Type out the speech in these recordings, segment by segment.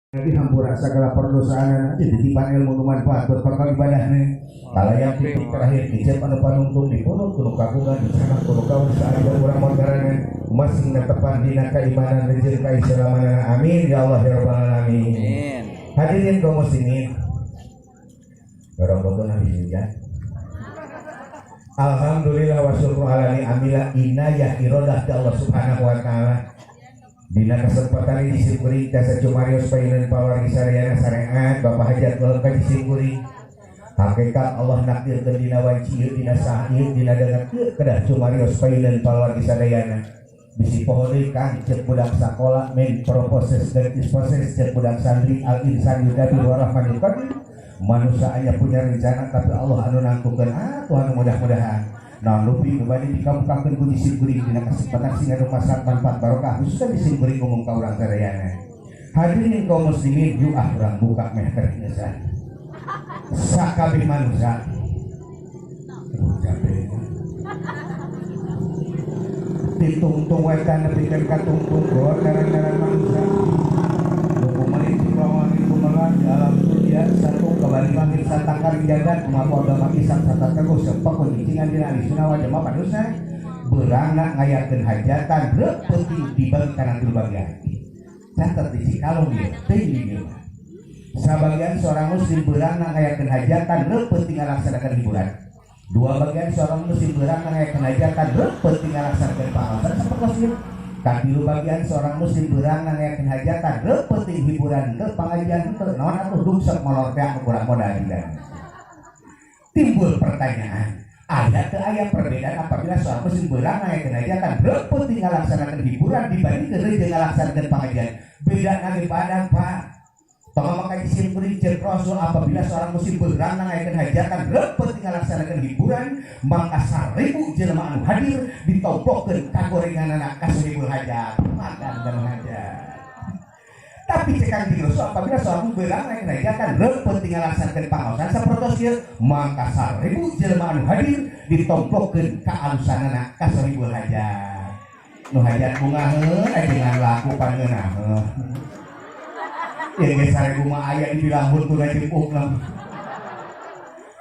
Dihampura segala perdosaanana, dititipan ilmu nu manfaat buat bakal ibadahna. Kalayang titik terakhir kecep anu panungtung dipunuk kudu kagungan dicanak kudu kaun saaya urang magarana masing netepan dina keimanan jeung kaislamanana. Amin ya Allah ya rabbal alamin. Amin. Hadirin kaum muslimin, dorong bodoh habis hujan. Alhamdulillah wa syukru ala ni'amillah inayah irodah ti Allah Subhanahu wa taala. Dina kesempatan ini disimkuring jasa cumarios payunan pawargi sadayana sareat Bapak Hajat dalam ka disimkuring. Hakikat Allah nakdirkeun dina wanci ieu, dina saat ieu, dina danget ieu kedah cumarios payunan pawargi sadayana. Bisi poho deui Kang, ceuk budak sakola men proposes dan disposes, ceuk budak santri al insan yudabi wa rahmanul qadir. Manusia hanya punya rencana tapi Allah anu nangtukeun. Ah Tuhan, mudah-mudahan naon lupi nu bade dikabukakeun ku disimkuring dina kesempatan sing anu masak manfaat barokah khususnya disimkuring umum ka urang sadayana. Hadirin kaum muslimin, yuk ah urang buka meh terkinesan sakabeh manusia. Aduh, capek ditungtung wetan nepikeun ka tungtung gor ngaran-ngaran manusia. Luku melinti lawan itu melan di alam dunia satu kembali langit satangkar jagat kumaha agama Islam sarta teguh sepakun icingan dina ahli sunnah wal jamaah manusia beurangna ngayakeun hajatan reup penting dibagi kana tilu bagian. Catat di Cikalong ieu teuing di dieu mah. Sabagian seorang muslim beurangna ngayakeun hajatan reup penting ngalaksanakeun hiburan. Dua bagian seorang muslim beurangna ngayakeun hajatan reup penting ngalaksanakeun pangaosan sapertos ieu. Katilu bagian seorang muslim beurangna ngayakeun hajatan reup penting hiburan teu, pangajian teu, naon atuh dungsep molor teh anu kurang modal juga. Timbul pertanyaan, aya teu aya perbedaan apabila seorang muslim beurang ngayakeun hajatan reup penting ngalaksanakeun hiburan dibandingkeun jeung ngalaksanakeun pangajian? Beda ge badan, Pak. Tong maka disimkuring ceuk Rasul, apabila seorang muslim beurang ngayakeun hajatan reup penting ngalaksanakeun hiburan, maka 1000 jelema anu hadir ditoplokeun ka gorenganana ka sohibul hajat, makan dan hajat. Tapi ceuk Kangjeng Rasul, apabila seorang beurang ngayakeun hajatan reup penting ngalaksanakeun pangaosan sapertos ieu, maka 1000 jelema anu hadir ditomplokeun ka alusanana ka sohibul hajat. Nu hajat bungaheun ajengan laku pangeunaheuh. Ya geus 1000 mah aya dibilang huntuna jempuk lah.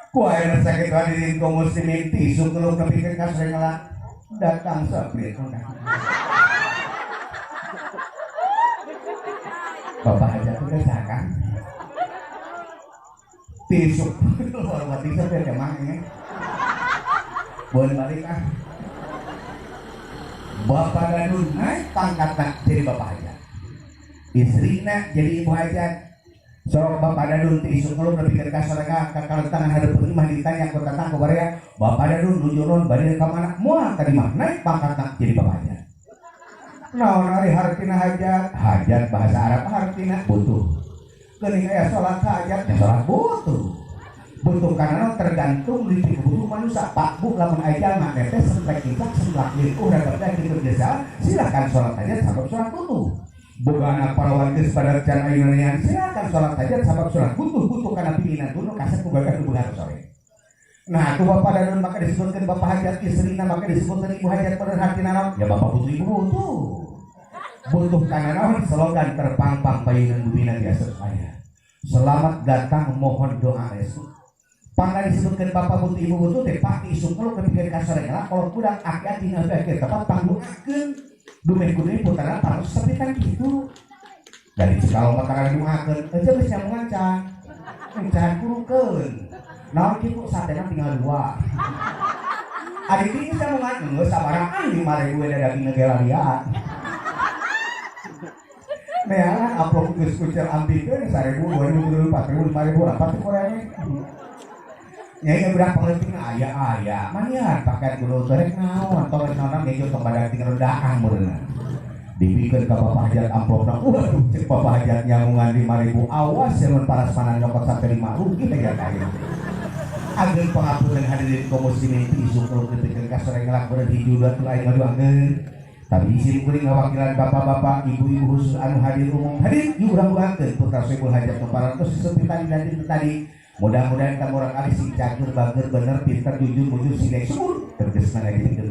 Ku ayeuna sakit hadirin kaum muslimin tisu keluh nepikeun ka sore ngelak datang saprit. Bapak hajat teh saha? Tisu luar mati sampai ke mana? Boleh balik ah. Bapak Dadun naik pangkat jadi bapak hajat. Istrina jadi ibu hajat. Sorok Bapak Dadun ti isuk ngeluh nepikeun ka sore ka kalentangan hadeupeun imah ditanya ku tatang ku baraya, Bapak Dadun nuju naon, bade ka mana? Moal ka imah, naik pangkat jadi bapak hajat. Naon ari hartina hajat? Hajat bahasa Arab hartina butuh. Geuning aya salat hajat, ya salat butuh. Butuh karena tergantung di kebutuhan manusia. Pak Bu, lamun aya jalma netes semplek kincak semplak likuh rada kitu biasa, silakan salat hajat sabab salat butuh. Boga anak parawan geus pada can ayeuna, silakan salat hajat sabab salat butuh, butuh karena pinginan tunu kasep ku bagas nu beunghar sore. Nah, aku bapak dadun maka disebutkan bapak hajat, istrina maka disebutkan ibu hajat pada hati naon? Ya bapak butuh, ibu butuh. Butuh karena naon? Slogan terpampang payunan bumina biasa saya. Selamat datang, mohon doa restu. Pangga disebutkan bapak butuh, ibu butuh teh pasti isuk kalau kepikir kasar lah kalau kurang aki-aki ngabeakkeun tepat pangdoakeun dumeh kudu putaran paros sepitan gitu. Dari Cikalong mah karena doakeun aja geus nyambungan can. Can kurukeun. Naon kitu satena tinggal dua. Adik ini nyambungan geus sabarangan 5000 da daging ge larian. Neangan amplop geus kucel ambikeun 1000, 2000, 4000, 5000, rapat teh koreanya. Nyai budak penting aya aya manian pakaian kudu rek naon tong rek naon ngejo tong badan tinggal daang meureunna. Dibikeun ka bapak hajat amplopna, waduh cek bapak hajat nyamungan 5000, awas ya mun parasmanan nyokot sampai 5 rugi teh ayeuna. Ageung pangapunten hadirin kaum muslimin ti isuk kalau dipikeun ka sore ngelak beureum hiji dua tilu aing ngadoakeun. Tapi isim kuring ngawakilan bapak-bapak, ibu-ibu khusus anu hadir umum hadir yuk urang doakeun putra sohibul hajat nu parantos sepitan dan tadi. Mudah-mudahan kamu orang kali sing cager bager bener pinter jujur mujur sing subur tegas ngajikeun.